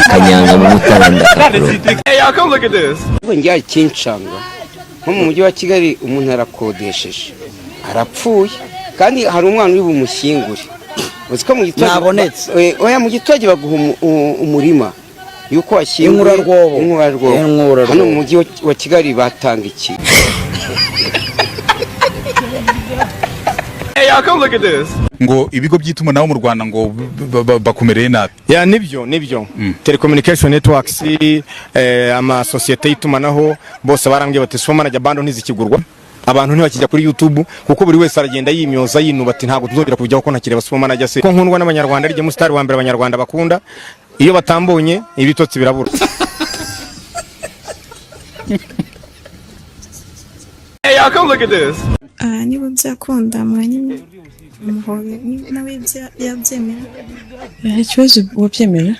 Kanyanga mu Mutara ndakakuroga. Ubwo njya ikincanga, nko mu Mujyi wa Kigali umuntu arakodesheje arapfuye, kandi hari umwana uri bumushyingure. Uzi ko mu giturage Nabonetse. Oya, mu giturage baguha umurima yuko washyinguye. Inkurarwobo. Inkurarwobo. Inkurarwobo. Hano mu Mujyi wa Kigali batanga iki? Ngo ibigo by'itumanaho mu Rwanda ngo bakumereye nabi. Ya, nibyo, nibyo. Telecommunication networks, amasosiyete y'itumanaho bose barambwiye bati: "Super Manager, bundle ntizikigurwa, abantu ntibakijya kuri YouTube, kuko buri wese aragenda yimyoza yinuba ati: 'Ntabwo tuzongera kujyaho ko ntakireba Super Manager.' Se ko nkundwa n'Abanyarwanda, ari mustar wa mbere Abanyarwanda bakunda, iyo batambonye ibitotsi birabura." Ah, niba byakunda mwanya muhobe nawe yabyemera. Nta kibazo, wabyemera.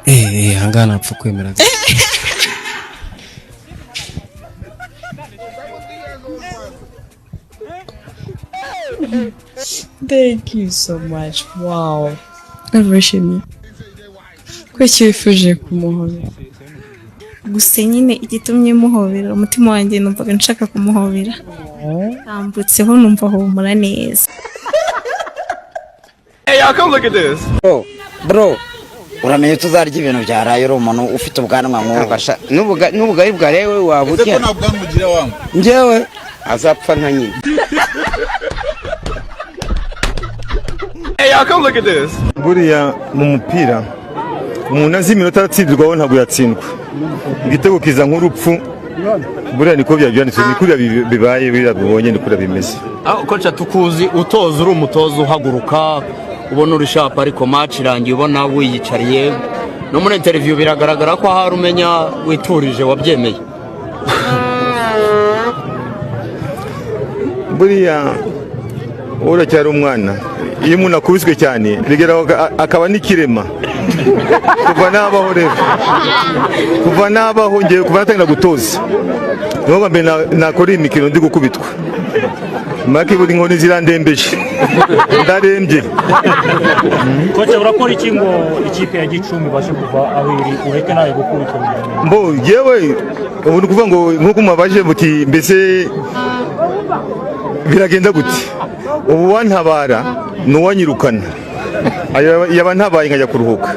Eh, ahangaha napfa kwemera. Thank you so much. Wow, ndabishimye. Kuki wifuje kumuhobera? Gusa nyine igitumye muhobera, umutima wanjye numvaga nshaka kumuhobera, tambutseho numva humura neza. Bro, bro, uramenye tuzarya ibintu byaraye, uri umuntu ufite ubwanwa nk'ubu. N'ubugari bwa rewe waba Ese ko urya? nta bwanwa ugira wangu? Njyewe? Azapfa nka nyina. Buriya mu mupira umuntu azi iminota aratsindirwaho, ntabwo yatsindwa. Igitego kiza nk'urupfu. Buriya niko byanditse, ni kuriya bibaye, biriya bibonye ni kuriya bimeze. Koca, tukuzi utoza, uri umutoza uhaguruka ubona uri sharp, ariko match irangiye ubona wiyicariye. No muri interview biragaragara ko ahari umenya witurije, wabyemeye. Buriya uracyari umwana. Iyo umuntu akubiswe cyane bigeraho akaba n'ikirema. Kuva nabaho rero, kuva nabaho, ngiye kuva natangira gutoza, niho bwa mbere nakora iyi mikino ndi gukubitwa. Maki, buri nkoni zirandembeje, ndarembye. Kocha, urakora iki ngo ikipe ya Gicumbi ibashe kuva aho iri, ureke nawe gukubitwa? Mbo yewe, ubu ni ukuvuga ngo nk'uko mubabaje muti: "Mbese biragenda gute?" Ubu wantabara ni uwanyirukana. Yaba ntabaye nkajya kuruhuka.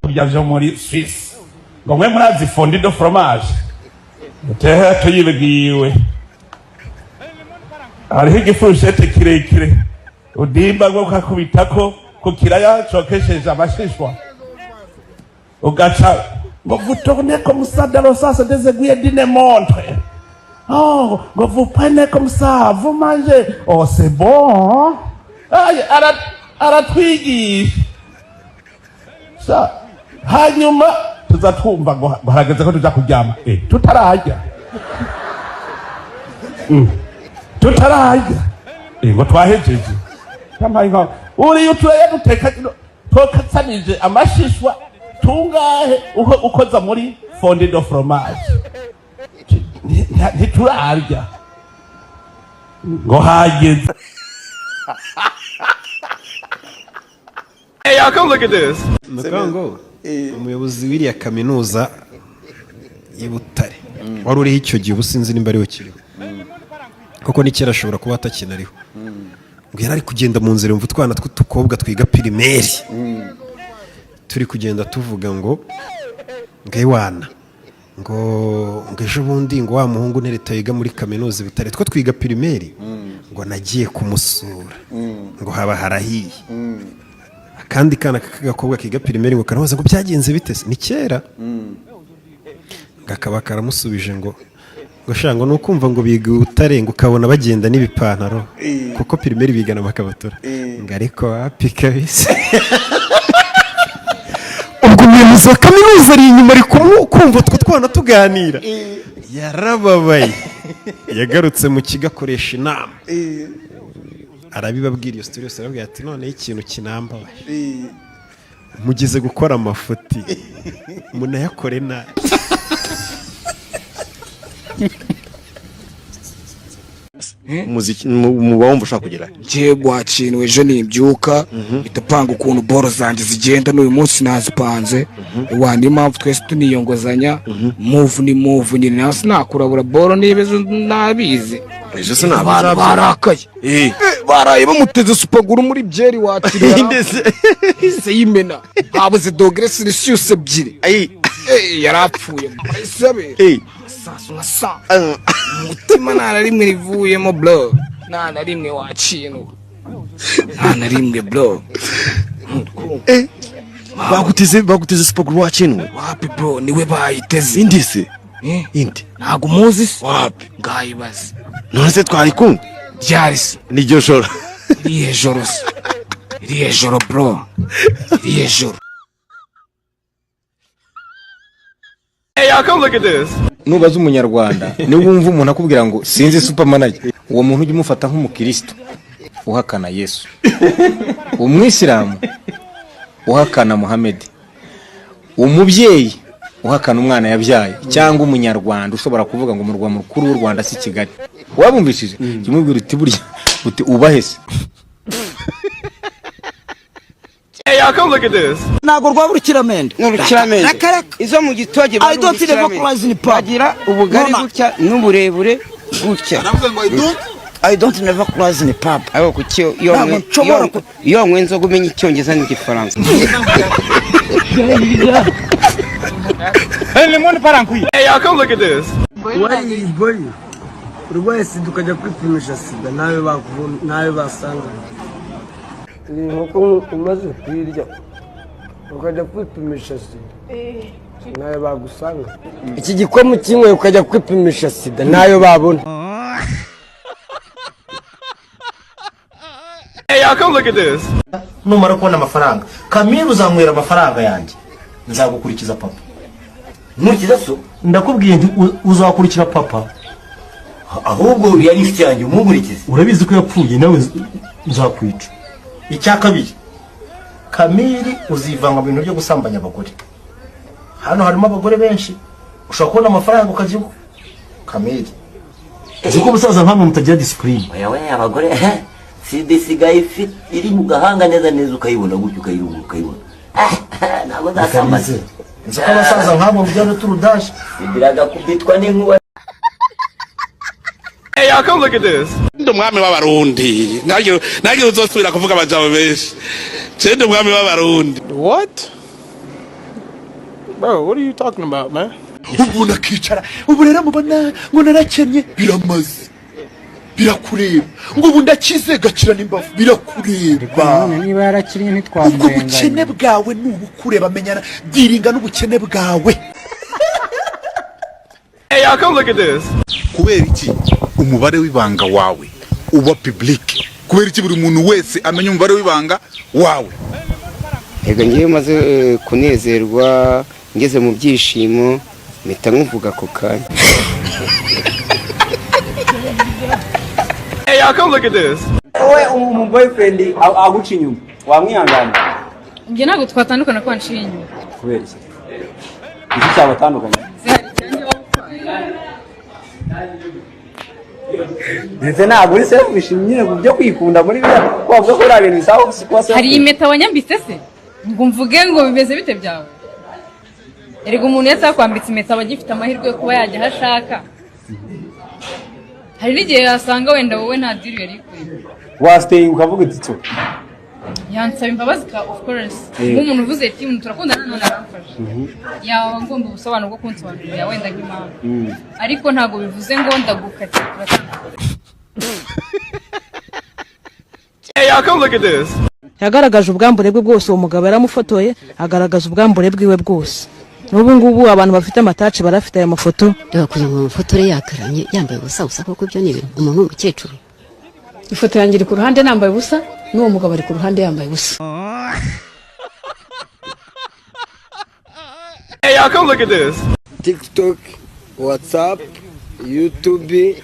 Kurya vyo muri Suisse, ngo mwe murazi fondue de fromage, tehe tuyibwiwe. Hariho igifurushete kirekire udimba ngo ukakubitako ku kiraya cokesheje amashishwa, ugaca ngo vous tournez comme ça dans le sens des aiguilles d'une montre. Oh, ngo vous prenez comme ça, vous mangez, oh, c'est bon, hein? Ay, aratwigisha. Hanyuma tuza twumva ngo harageze ko tuja kuryama, tutararya. Tutararya. Ngo twahejeje. Yampaye inka uriya uturaya duteka twokatsanije amashishwa tungahe uko ukoza muri fondue de fromage. Ntiturarya ngo hageze. Ni ukuvuga ngo umuyobozi w'iriya kaminuza y'i Butare wari uriho icyo gihe, ubu sinzi nimba ariwe kiriho, kuko ni kera ashobora kuba atakinariho, ngo yari ari kugenda mu nzira yumva utwana tw'utukobwa twiga primaire turi kugenda tuvuga ngo ewana, ngo ejo bundi ngo wa muhungu ntereta yiga muri kaminuza i Butare, two twiga primaire, ngo nagiye kumusura ngo haba harahiye. Akandi kana k'agakobwa kiga primaire ngo karamubaza ngo byagenze bite se? Ni kera. Ngo akaba karamusubije ngo sha, ngo ni ukumva ngo biga i Butare, ngo ukabona bagenda n'ibipantaro, kuko primaire bigana amakabutura, ngo ariko wapi kabisa. Ubwo umuyobozi wa kaminuza ari inyuma, ari kumva utwo twana tuganira, yarababaye. Yagarutse mu kigo akoresha inama, arabibabwira iyo story yose, arababwira ati: "Noneho ikintu kinambabaje, mugeze gukora amafuti munayakore nabi." Umuziki muba wumva ushaka kugera? Njye wakintu ejo nimbyuka mpita panga ukuntu boro zanjye zigenda. N'uyu munsi nazipanze wa, niyo mpamvu twese tuniyongozanya. Move ni move nyine, nawe sinakurabura boro niba ejo nabizi. Ejo sinabwo Abantu uzabyina. barakaye. Baraye bamuteze super glue muri byeri wakiriye. Ndetse se yimena habuze degrés Celsius 2. Yarapfuye isabe sasu nka sa umutima nta na rimwe rivuyemo bro, nta na rimwe wakintu, nta na rimwe bro. Baguteze super glue wakinwe? Wapi bro, niwe bayiteze. Indi se? Indi? Ntabwo umuzi se? Wapi. Ngayibaze. None se twari kumwe? Ryari se? Niryo joro. Irihe joro se? Irihe joro bro? Irihe joro? Hey, y'all, come look at this. Nubaza umunyarwanda, niba wumva umuntu akubwira ngo sinzi Supermanager, uwo muntu ujya umufata nk'umukristo uhakana Yesu, umwisilamu uhakana Muhammed, umubyeyi uhakana umwana yabyaye, cyangwa umunyarwanda ushobora kuvuga ngo umurwa mukuru w'u Rwanda si Kigali. Wabumvishije jya umubwira uti burya uti ubahe se. Hey, y'all, come look at this. Ntabwo rwaba urukiramende. Ni urukiramende. Izo mu giturage I don't never cries in pub. Bagira ubugari Nona. gutya n'uburebure gutya. I don't never cries in pub. Ariko kuki iyo Ntabwo nshobora iyo wanywe inzoga umenya icyongereza n'igifaransa? Hey, y'all, come look at this. Wariye ibori urwaye sida ukajya kwipimisha sida, nawe bakubona, nawe basanga. Iyi nkoko umaze kuyirya ukajya kwipimisha sida, nawe bagusanga. Iki gikoma ukinyweye ukajya kwipimisha sida, nayo babona. Hey, y'all, come look at this. Numara kubona amafaranga, Kamire, uzanywera amafaranga yanjye, nzagukurikiza papa. Nkurikiza so? Ndakubwiye nti uzakurikira papa. Ahubwo yari inshuti yanjye, umunkurikize. Urabizi ko yapfuye, nawe nzakwica. Icya kabiri, Kamiri, uzivanga mu bintu byo gusambanya abagore. Hano harimo abagore benshi, ushobora kubona amafaranga ukajya Kamiri, uzi ko umusaza nkamwe mutagira discipline. Oya we, abagore sida isigaye iri mu gahanga neza neza, ukayibona gutyo, ukayirunga ukayibona. Ntabwo nzasambana. Nzi ko abasaza nk'abo mubyara turudaje. Sida iragakubitwa n'inkuba. Hey, y'all, come look at this. Ndi umwami w'abarundi, nanjye uzosubira kuvuga amajambo menshi. Je ndi umwami w'abarundi. What? Bro, what are you talking about, man? Umuntu akicara ubu rero mubona ngo narakennye, biramaze birakureba, ngo ubu ndakize gakira n'imbavu, birakureba. Niba yarakinnye Ubwo ntitwamurenganya. bukene bwawe ni ubukureba, menyana diringa n'ubukene bwawe. Hey, y'all, come look at this. Kubera iki umubare w'ibanga wawe uba public? Kubera iki buri muntu wese amenya umubare w'ibanga wawe? Ego, ngewe maze kunezerwa, ngeze mu byishimo, mpita nkuvuga ako kanya. Hey, y'all, come look at this. Wowe umu boyfriend aguca inyuma wamwihangana? Njye ntabwo twatandukana ko wanciye inyuma. Kubera iki? Iki cyabatandukanye? Zihari cyane wapfaye. Ndetse ntabwo uri selfish nyine mu byo kwikunda muri biriya, ko bavuga ko biriya bintu bisaba kuba Hari selfish. Impeta wanyambitse se ngo mvuge ngo bimeze bite byawe? Erega umuntu iyo atakwambitse impeta aba agifite amahirwe yo kuba yajya aho ashaka. Hari n'igihe yasanga wenda wowe nta deal yari ikwiye. Wasiteyinga ukavuga uti tso. Yansaba imbabazi ka of course. Nk'umuntu uvuze ati umuntu turakundana none aramfasha, yaba ngomba ubusobanuro bwo kunsobanurira wenda nk'impamvu, ariko ntabwo bivuze ngo ndagukatira turatandukana. Hey, y'all, come look at this. Yagaragaje ubwambure bwe bwose. Uwo mugabo yaramufotoye agaragaza ubwambure bwiwe bwose. N'ubu ngubu abantu bafite amataci barafite ayo mafoto. Reba kugira ngo umufotore yakaramye yambaye ubusa busa koko, ibyo ni ibintu umuntu w'umukecuru. Ifoto yanjye iri ku ruhande nambaye ubusa, n'uwo mugabo ari ku ruhande yambaye ubusa. Hey, y'all, come look at this. TikTok, WhatsApp, YouTube,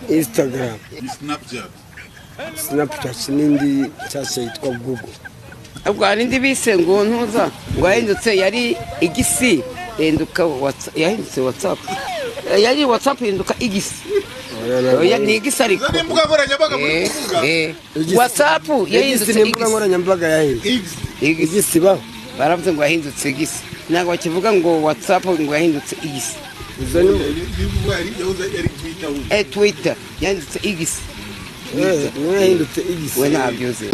Instagram, Snapchat. Snapchat n'indi nshyashya yitwa Google. Ubwo hari indi bise ngo ntuza ngo yahindutse, yari igisi ihinduka yahindutse WhatsApp, yari WhatsApp ihinduka igisi. Oya, ni X ariko. Izo ni imbuga nkoranyambaga muri kuvuga. WhatsApp yahindutse X ni imbuga nkoranyambaga yahindutse X ibaho. Baravuze ngo yahindutse X, ntabwo bakivuga ngo WhatsApp ngo yahindutse X. Izo ni Twitter yahindutse X. Niyo yahindutse X. We ntabyo uzi.